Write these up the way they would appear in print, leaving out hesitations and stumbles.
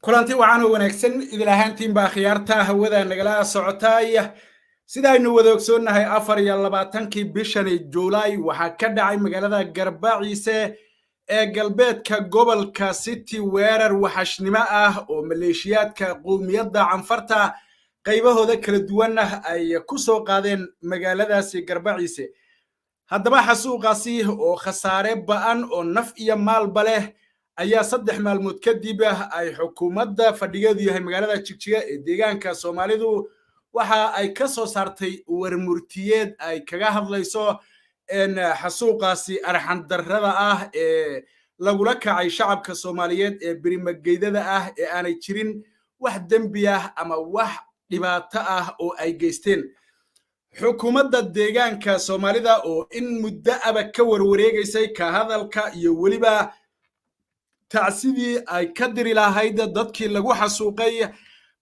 Kulanti wacan oo wanaagsan idil ahaantiinbaa khiyaarta hawada nagala socotaay. Sida aynu wada ogsoonnahay, 24-kii bishani Juulaay waxaa ka dhacay magaalada Garbaciise ee galbeedka gobolka City weerar waxashnimo ah oo maleeshiyaadka qowmiyadda Canfarta qaybahooda kala duwanna ay ku soo qaadeen magaaladaasi Garbaciise. Haddaba xasuuqaasi oo khasaare ba'an oo naf iyo maalba leh ayaa 3 maalmood kadib ay xukuumadda fadhigeedu yahay magaalada Jigjiga ee deegaanka Soomaalidu waxa ay ka soo saartay warmurtiyeed ay kaga hadlayso xasuuqaasi arxandarrada ah ee lagula kacay shacabka Soomaaliyeed ee berimageydada ah ee aanay jirin wax dembi ah ama wax dhibaato ah oo ay geysteen. Xukuumadda deegaanka Soomaalida oo in muddo aba ka warwareegaysay ka hadalka iyo weliba tacsidii ay ka diri lahayd dadkii lagu xasuuqay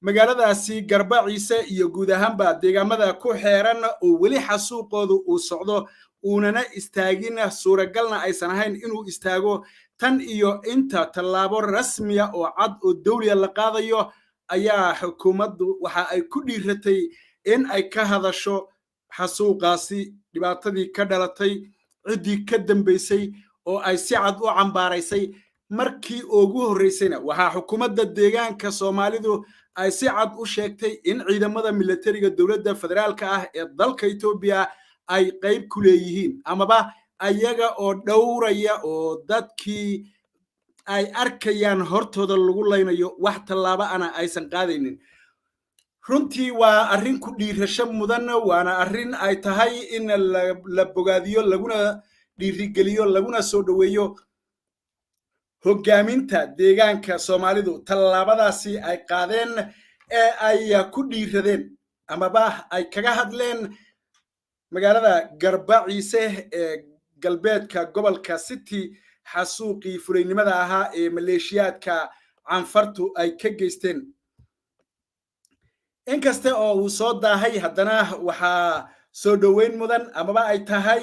magaaladaasi Garbaciise iyo guud ahaanba deegaamada ku xeeran oo weli xasuuqoodu uu socdo uunana istaagin, suuragalna aysan ahayn inuu istaago tan iyo inta tallaabo rasmiya oo cad oo dawliya la qaadayo, ayaa xukuumaddu waxa ay ku dhiiratay in ay ka hadasho xasuuqaasi, dhibaatadii ka dhalatay, ciddii ka dambaysay oo ay si cad u cambaaraysay. Markii ugu horreysayna waxaa xukuumadda deegaanka Soomaalidu ay si cad u sheegtay in ciidamada milatariga dowladda federaalka ah ee dalka Etoobiya ay qayb ku leeyihiin, amaba ayaga oo dhowraya oo dadkii ay arkayaan hortooda lagu laynayo wax tallaabo ana aysan qaadaynin. Runtii waa arrin ku dhiirasho mudan, waana arrin ay tahay in la bogaadiyo, laguna dhiirigeliyo, laguna soo dhoweeyo hoggaaminta deegaanka Soomaalidu tallaabadaasi ay qaadeen ee ay ku dhiiradeen amaba ay kaga hadleen magaalada Garbaciise ee galbeedka gobolka City xasuuqii fulaynimada ahaa ee maleeshiyaadka Canfartu ay ka geysteen. Inkasta oo uu soo daahay, haddana waxaa soo dhoweyn mudan amaba ay tahay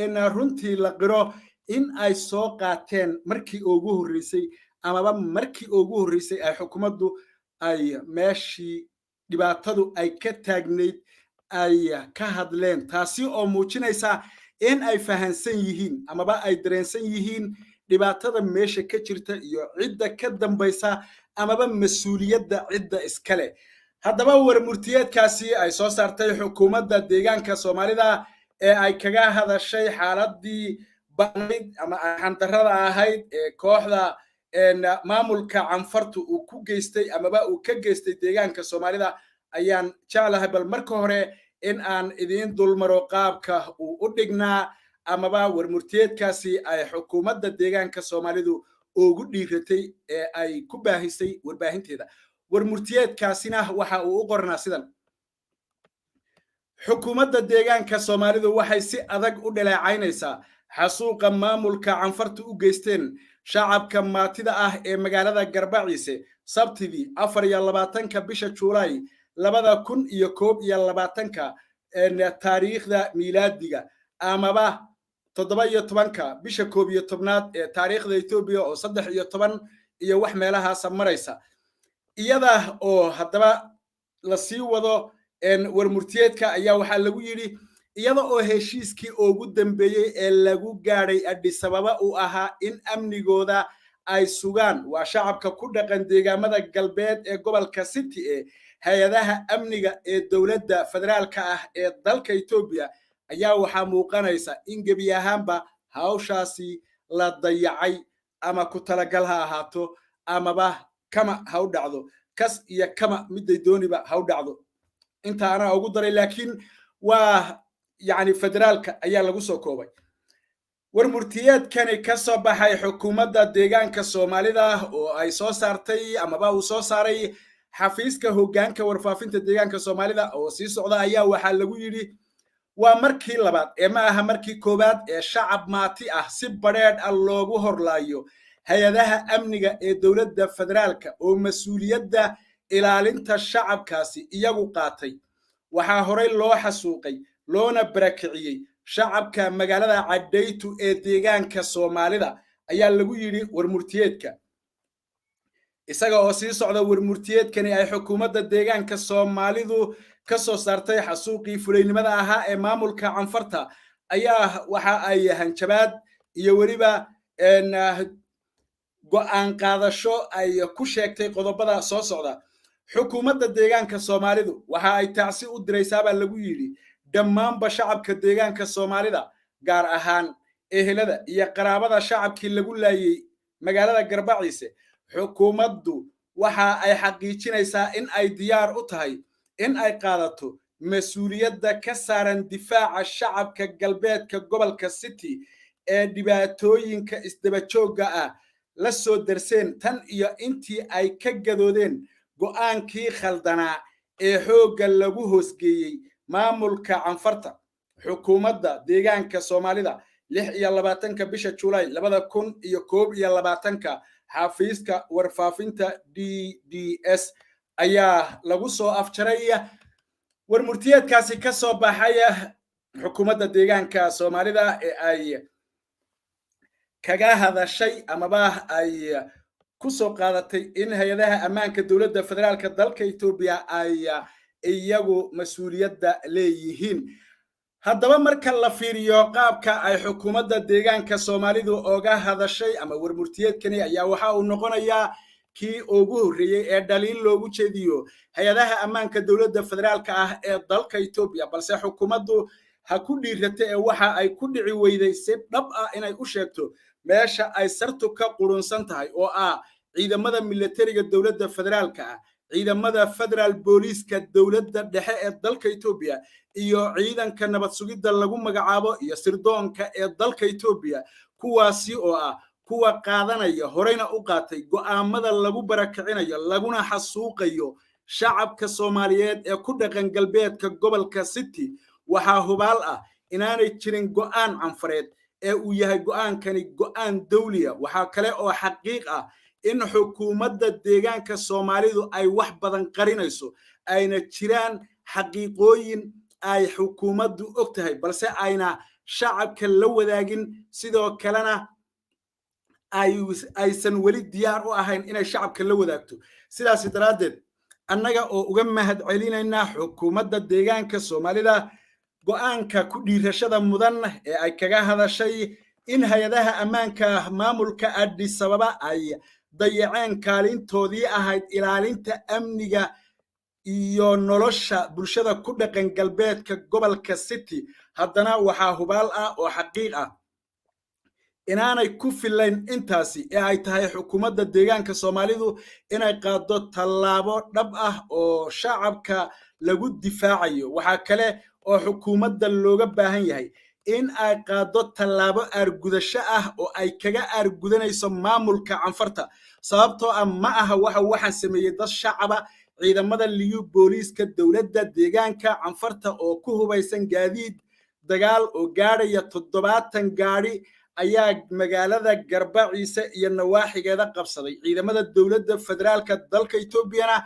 in runtii la qiro in ay soo qaateen markii ugu horreysay, amaba markii ugu horreysay ay xukuumaddu ay meeshii dhibaatadu ay ka taagnayd ay ka hadleen, taasi oo muujinaysa in ay fahansan yihiin amaba ay dareensan yihiin dhibaatada meesha ka jirta iyo cidda ka dambaysa amaba mas-uuliyadda cidda iskale. Haddaba warmurtiyeedkaasi ay soo saartay xukuumadda deegaanka Soomaalida ee ay kaga hadashay xaaladii banayd ama arxandarrada ahayd ee kooxda maamulka Canfartu uu ku geystay amaba uu ka geystay deegaanka Soomaalida ayaan jeclahay bal marka hore in aan idiin dulmaro qaabka uu u dhignaa amaba warmurtiyeedkaasi ay xukuumadda deegaanka Soomaalidu ugu dhiiratay ee ay ku baahisay warbaahinteeda. Warmurtiyeedkaasina waxa uu u qornaa sidan: Xukuumadda deegaanka Soomaalidu waxay si adag u dhaleecaynaysaa xasuuqa maamulka Canfartu u geysteen shacabka maatida ah ee magaalada Garbaciise Sabtidii 24-ka bisha Juulaay 2021-ka taariikhda miilaadiga, amaba 17-ka bisha 11aad ee taariikhda Etoobiya oo 13 iyo wax meelahaasa maraysa. Iyada oo haddaba la sii wado warmurtiyeedka ayaa waxaa lagu yidhi: iyada oo heshiiskii ugu dambeeyey ee lagu gaadhay Adhisababa uu ahaa in amnigooda ay sugaan, waa shacabka ku dhaqan deegaamada galbeed ee gobolka City ee hay-adaha amniga ee dowladda federaalka ah ee dalka Etoobiya, ayaa waxaa muuqanaysa in gebi ahaanba hawshaasi la dayacay, ama ku talagal ha ahaato amaba kama ha u dhacdo, kas iyo kama midday dooniba ha u dhacdo. Inta anaa ugu daray, laakiin waa yacni federaalka ayaa lagu soo koobay. Warmurtiyeedkani ka soo baxay xukuumadda deegaanka Soomaalida oo ay soo saartay amaba uu soo saaray xafiiska hoggaanka warfaafinta deegaanka Soomaalida oo sii socda ayaa waxaa lagu yidhi: waa markii labaad ee ma aha markii koowaad ee shacab maati ah si badheedh ah loogu horlaayo hay-adaha amniga ee dowladda federaalka oo mas-uuliyadda ilaalinta shacabkaasi iyagu qaatay. Waxaa horey loo xasuuqay loona barakiciyey shacabka magaalada Cadhaytu ee deegaanka Soomaalida, ayaa lagu yidhi warmurtiyeedka. Isaga oo sii socda warmurtiyeedkani ay xukuumadda deegaanka Soomaalidu ka soo saartay xasuuqii fulaynimada ahaa ee maamulka Canfarta, ayaa waxa ay hanjabaad iyo weliba go'aan qaadasho ay ku sheegtay qodobada soo socda. Xukuumadda deegaanka Soomaalidu waxa ay tacsi u diraysaabaa lagu yidhi dhammaanba shacabka deegaanka Soomaalida, gaar ahaan ehelada iyo qaraabada shacabkii lagu laayey magaalada Garbaciise. Xukuumaddu waxa ay xaqiijinaysaa in ay diyaar u tahay in ay qaadato mas-uuliyadda ka saaran difaaca shacabka galbeedka gobolka City ee dhibaatooyinka isdaba joogga ah la soo darseen tan iyo intii ay ka gadoodeen go'aankii khaldanaa ee xoogga lagu hoosgeeyey maamulka Canfarta. Xukuumadda deegaanka Soomaalida, 26-ka bisha Julaay 2021, xafiiska warfaafinta DDS, ayaa lagu soo afjaray warmurtiyeedkaasi ka soo baxay xukuumadda deegaanka Soomaalida ee ay kaga hadashay amaba ay ku soo qaadatay in hay-adaha ammaanka dowladda federaalka dalka Etoobiya ay iyagu mas-uuliyadda leeyihiin. Haddaba marka la fiiriyo qaabka ay xukuumadda deegaanka Soomaalidu oga hadashay ama warmurtiyeedkani, ayaa waxa uu noqonayaa kii ugu horreeyey ee dhaliil loogu jeediyo hay-adaha ammaanka dowladda federaalka ah ee dalka Etoobiya. Balse xukuumaddu ha ku dhiirata ee waxa ay ku dhici weyday si dhab ah inay u sheegto meesha ay sartu ka qurunsan tahay, oo ah ciidamada militariga dowladda federaalka ah, ciidamada federaal booliiska dowladda dhexe ee dalka Etoobiya, iyo ciidanka nabad sugidda lagu magacaabo iyo sirdoonka ee dalka Etoobiya, kuwaasi oo ah kuwa qaadanaya, horeyna u qaatay go'aamada lagu barakicinayo laguna xasuuqayo shacabka Soomaaliyeed ee ku dhaqan galbeedka gobolka City. Waxaa hubaal ah inaanay jirin go'aan Canfareed ee uu yahay go'aankani go'aan dawliya. Waxaa kale oo xaqiiq ah in xukuumadda deegaanka Soomaalidu ay wax badan qarinayso, ayna jiraan xaqiiqooyin ay xukuumaddu og tahay balse ayna shacabka la wadaagin, sidoo kalena aysan weli diyaar u ahayn inay shacabka la wadaagto. Sidaas daraaddeed, annaga oo uga mahad celinaynaa xukuumadda deegaanka Soomaalida go'aanka ku dhiirashada mudan ee ay kaga hadashay in hay-adaha ammaanka maamulka Addis Ababa ay dayaceen kaalintoodii ahayd ilaalinta amniga iyo nolosha bulshada ku dhaqan galbeedka gobolka City, haddana waxaa hubaal ah oo xaqiiq ah inaanay ku filayn intaasi ee ay tahay xukuumadda deegaanka Soomaalidu inay qaaddo tallaabo dhab ah oo shacabka lagu difaacayo. Waxaa kale oo xukuumadda looga baahan yahay in ay qaaddo tallaabo aargudasho ah oo ay kaga aargudanayso maamulka Canfarta, sababtoo ah ma aha waxa waxaan sameeyey dad shacaba. Ciidamada liyu booliiska dowladda deegaanka Canfarta oo ku hubaysan gaadiid dagaal oo gaadhaya 70 gaadhi ayaa magaalada Garbaciise iyo nawaaxigeeda qabsaday. Ciidamada dowladda federaalka dalka Etoobiyana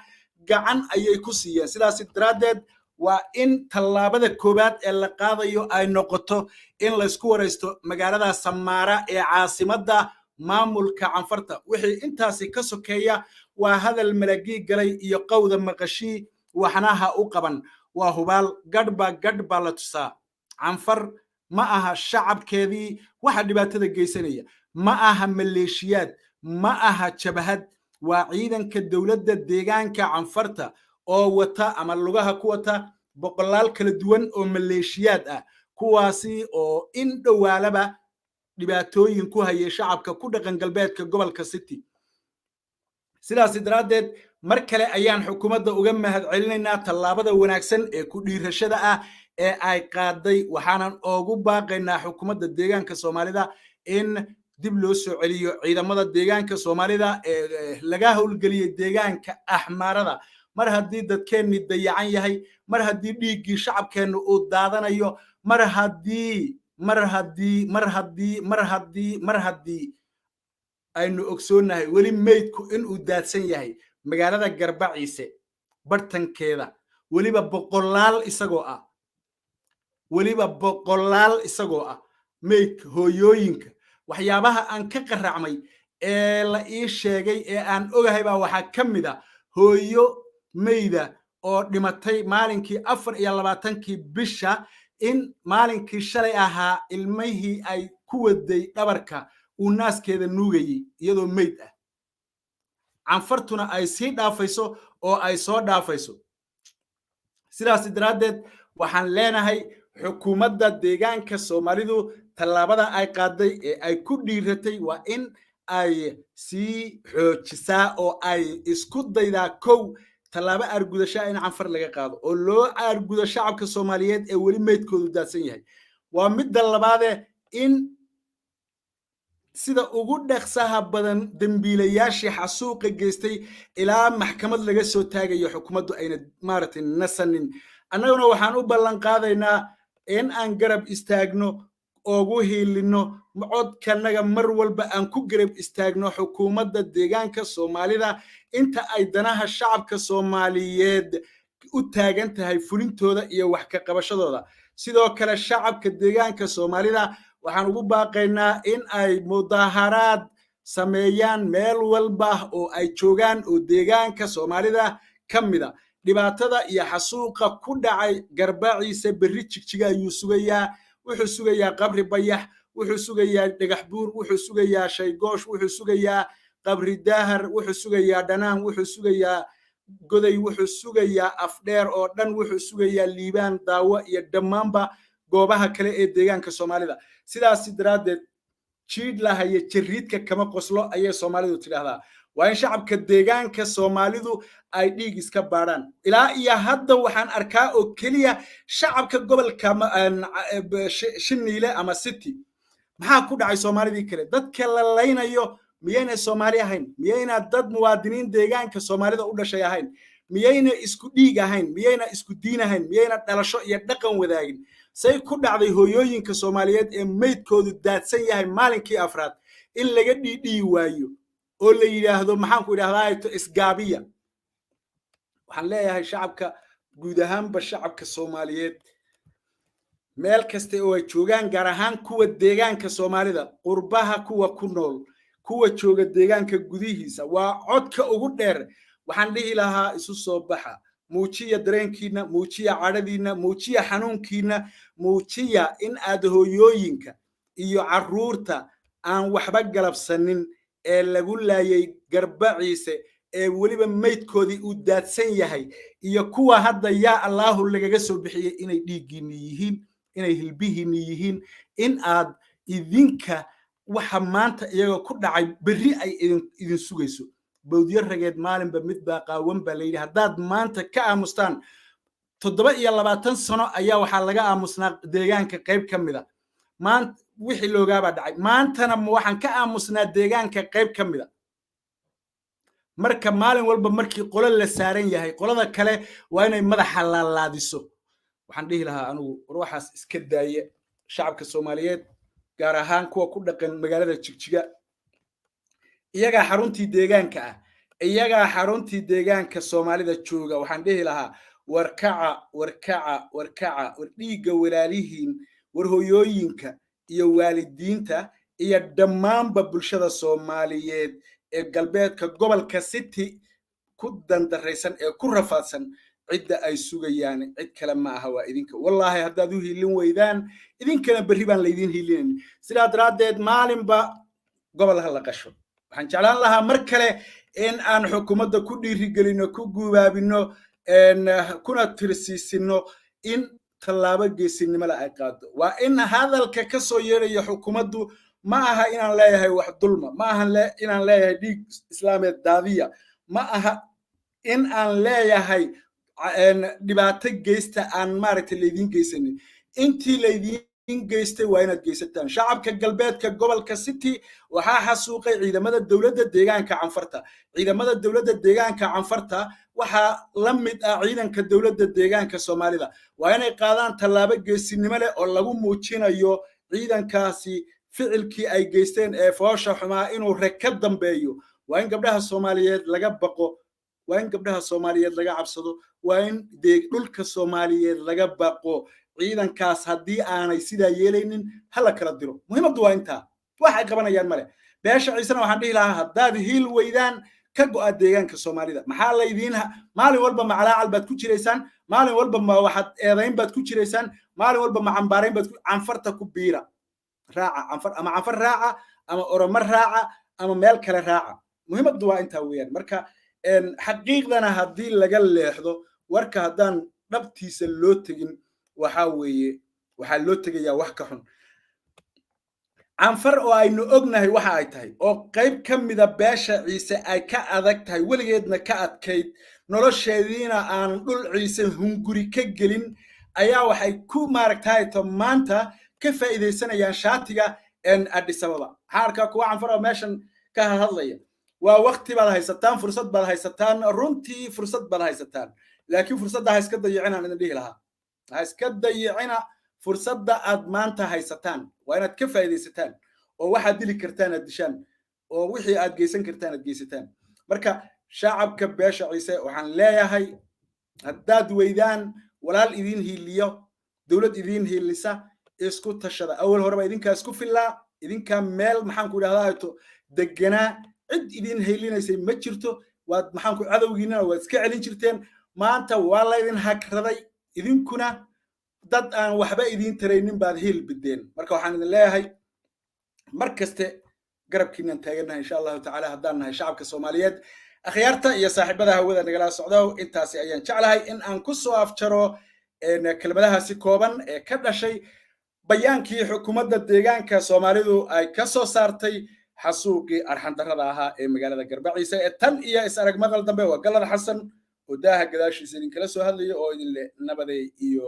gacan ayay ku siiyeen. Sidaas daraaddeed, waa in tallaabada koowaad ee la qaadayo ay noqoto in laysku waraysto magaalada Samaara ee caasimadda maamulka Canfarta. Wixii intaasi ka sokeeya waa hadal malagii galay iyo qawda maqashii, waxna ha u qaban. Waa hubaal, gadhba gadh baa la tusaa. Canfar ma aha shacabkeedii waxa dhibaatada geysanaya, ma aha maleeshiyaad, ma aha jabahad. Waa ciidanka dowladda deegaanka Canfarta oo wata ama lugaha ku wata boqolaal kala duwan oo maleeshiyaad ah, kuwaasi oo in dhowaalaba dhibaatooyin ku hayay shacabka ku dhaqan galbeedka gobolka City. Sidaasi daraaddeed, mar kale ayaan xukuumadda uga mahad celinaynaa tallaabada wanaagsan ee ku dhiirashada ah ee ay qaaday, waxaanan oogu baaqaynaa xukuumadda deegaanka Soomaalida in dib loo soo celiyo ciidamada deegaanka Soomaalida ee laga howlgeliyey deegaanka Axmaarada. Mar haddii dadkeennii dayacan yahay, mar haddii dhiiggii shacabkeennu uu daadanayo, mar haddii mar haddii mar haddii mar haddii mar haddii aynu ogsoonnahay weli meydku inuu daadsan yahay magaalada Garbaciise bartankeeda, weliba boqolaal isagoo ah, weliba boqolaal isagoo ah meydka hooyooyinka, waxyaabaha aan ka qaracmay Ee la ii sheegay ee aan ogahay baa waxaa ka mid a hooyo meyda oo dhimatay maalinkii 24-kii bisha, in maalinkii shalay ahaa ilmihii ay ku waday dhabarka uu naaskeeda nuugayey iyadoo meyd ah, Canfartuna ay sii dhaafayso oo ay soo dhaafayso. Sidaas daraaddeed waxaan leenahay xukuumadda deegaanka Soomaalidu tallaabada ay qaaday ee ay ku dhiiratay waa in ay sii xoojisaa oo ay isku daydaa kow tallaabo aargudashaa in Canfar laga qaado oo loo aargudo shacabka Soomaaliyeed ee weli meydkoodu daadsan yahay. Waa midda labaade in sida ugu dhaqsaha badan dembiilayaashii xasuuqa geystay ilaa maxkamad laga soo taagayo xukuumaddu ayna maaragtay nasanin. Annaguna waxaan u ballan qaadaynaa in aan garab istaagno, ugu hiilinno, codkanaga mar walba aan ku garab istaagno xukuumadda deegaanka Soomaalida inta ay danaha shacabka Soomaaliyeed u taagan tahay fulintooda iyo wax ka qabashadooda. Sidoo kale shacabka deegaanka Soomaalida waxaan ugu baaqaynaa in ay mudaharaad sameeyaan meel walba oo ay joogaan oo deegaanka Soomaalida ka mida. Dhibaatada iyo xasuuqa ku dhacay Garbaciise berri Jigjiga ayuu sugayaa, wuxuu sugayaa Qabri Bayax, wuxuu sugayaa Dhagax Buur, wuxuu sugayaa Shaygoosh, wuxuu sugayaa Qabri Daahar, wuxuu sugayaa Dhanaan, wuxuu sugayaa Goday, wuxuu sugayaa Afdheer oo dhan, wuxuu sugayaa Liibaan, Daawo iyo dhammaanba goobaha kale ee deegaanka Soomaalida. Sidaas daraaddeed jiidh lahaya jariidka kama qoslo ayay Soomaalidu tidhaahdaa. Waa in shacabka deegaanka Soomaalidu ay dhiig iska baadhaan. Ilaa iyo hadda waxaan arkaa oo keliya shacabka gobolka Shiniile ama City. Maxaa ku dhacay Soomaalidii kale? Dadka la laynayo miyayna Soomaali ahayn? Miyayna dad muwaadiniin deegaanka Soomaalida u dhashay ahayn? Miyayna isku dhiig ahayn? Miyayna isku diin ahayn? Miyayna dhalasho iyo dhaqan wadaagin? Say ku dhacday hooyooyinka Soomaaliyeed ee meydkoodu daadsan yahay maalinkii afraad in laga dhiidhiyi waayo oo la yidhaahdo, maxaanku idhahdaa, isgaabiya? Waxaan leeyahay shacabka guud ahaanba, shacabka Soomaaliyeed meel kasta oo ay joogaan, gaar ahaan kuwa deegaanka Soomaalida, qurbaha kuwa ku nool, kuwa jooga deegaanka gudihiisa, waa codka ugu dheer. Waxaan dhihi lahaa isu soo baxa, muujiya dareenkiina, muujiya cadhadiinna, muujiya xanuunkiina, muujiya in aad hooyooyinka iyo carruurta aan waxba galabsanin ee lagu laayay Garbaciise ee weliba meydkoodii uu daadsan yahay iyo kuwa hadda yaa Allaahu lagaga soo bixiyey inay dhiiggiinni yihiin, inay hilbihiinni yihiin, in aad idinka waxa maanta iyaga ku dhacay berri ay idin sugayso. Bawdyo rageed maalinba mid baa qaawan baa layidhi. Haddaad maanta ka aamustaan, 27 sano ayaa waxaa laga aamusnaa deegaanka qayb ka mida. Maanta wixii loogaabaa dhacay, maantana waxaan ka aamusnaa deegaanka qayb ka mida. Marka maalin walba markii qolo la saaran yahay, qolada kale waa inay madaxa laalaadiso. Waxaan dhihi lahaa anigu, war waxaas iska daaye. Shacabka Soomaaliyeed, gaar ahaan kuwa ku dhaqan magaalada Jigjiga, iyagaa xaruntii deegaanka ah, iyagaa xaruntii deegaanka Soomaalida jooga, waxaan dhihi lahaa warkaca, warkaca, warkaca, war dhiigga walaalihiin, war hoyooyinka iyo waalidiinta iyo dhammaanba bulshada Soomaaliyeed ee galbeedka gobolka City ku dandaraysan ee ku rafaadsan, cidda ay sugayaan cid kale ma aha, waa idinka. Wallaahi haddaad u hiilin weydaan, idinkana berri baan laydin hiilinayn. Sidaa daraaddeed maalinba gobol ha la qasho. Waxaan jeclaan lahaa mar kale in aan xukuumadda ku dhiirigelino, ku guubaabino, kuna tirsiisino in tallaabo geesinimo le ay qaado. Waa in hadalka ka soo yeedhaya xukuumaddu ma aha inaan leeyahay wax dulma, ma aha inaan leeyahay dhiig islaameed daadiya, ma aha in aan leeyahay dhibaato geysta aan maaragtay laydiin geysanin. Intii laydiin geystay waa inaad geysataan. Shacabka galbeedka gobolka City waxaa xasuuqay ciidamada dowladda deegaanka Canfarta. Ciidamada dowladda deegaanka Canfarta waxaa la mid ah ciidanka dowladda deegaanka Soomaalida. Waa inay qaadaan tallaabo geesinimo leh oo lagu muujinayo ciidankaasi ficilkii ay geysteen ee foosha xumaa inuu reg ka dambeeyo. Waa in gabdhaha Soomaaliyeed laga baqo, waa in gabdhaha Soomaaliyeed laga cabsado, waa in dhulka Soomaaliyeed laga baqo. Ciidankaas haddii aanay sidaa yeelaynin, hala kala diro. Muhiimaddu waa intaa. Waxay qabanayaan male. Beesha Ciisena waxaan dhihi lahaa, haddaad hiil weydaan, ka go'a deegaanka Soomaalida. Maxaa laydiin maalin walba macalaacal baad ku jiraysaan? Maalin walba ma waxaad eedayn baad ku jiraysaan? Maalin walba ma cambaarayn baad? Canfarta ku biira, raaca Canfar, ama Canfar raaca, ama Oromo raaca, ama meel kale raaca. Muhiimaddu waa intaa weeyaan. Marka xaqiiqdana haddii laga leexdo, warka haddaan dhabtiisa loo tegin, waxaa weeye waxaa loo tegayaa wax ka xun. Canfar oo aynu ognahay waxa ay tahay, oo qayb ka mida beesha Ciise ay ka adag tahay, weligeedna ka adkayd, nolosheediina aan dhul Ciise hunguri ka gelin, ayaa waxay ku maaragtay to maanta ka faa'iidaysanayaan shaatiga Addis Ababa. Waxaan arkaa kuwa Canfar oo meeshan ka hadlaya. Waa wakti baad haysataan, fursad baad haysataan, runtii fursad baad haysataan, laakiin fursadda ha iska dayicinaan idin dhihi lahaa. Ha iska dayicina fursadda aad maanta haysataan. Waa inaad ka faa'iidaysataan, oo waxaad dili kartaan aad dishaan, oo wixii aad geysan kartaan aad geysataan. Marka shacabka beesha Ciise waxaan leeyahay, haddaad weydaan walaal idiin hiiliyo, dowlad idiin hiilisa, isku tashada. Awal horeba idinkaa isku fillaa, idinkaa meel, maxaan ku idhahdaa to, deganaa. Cid idiin hiilinaysay ma jirto. Waad, maxaan ku, cadowgiinana waad iska celin jirteen. Maanta waa laydin hagraday, idinkuna dad aan waxba idiin taraynin baad hiil bideen. Marka waxaan idin leeyahay, mar kaste garabkiinaan taagannahay, insha Allahu tacaala, haddaan nahay shacabka Soomaaliyeed. Akhyaarta iyo saaxiibada hawada nagala socdo, intaasi ayaan jeclahay in aan ku soo afjaro kelmadahaasi kooban ee ka dhashay bayaankii xukuumadda deegaanka Soomaalidu ay ka soo saartay xasuuqii arxandarrada ahaa ee magaalada Garbaciise. Ee tan iyo is arag maqal dambe, waa Galad Xasan oo daaha gadaashiisa idinkala soo hadlaya oo idin leh nabaday iyo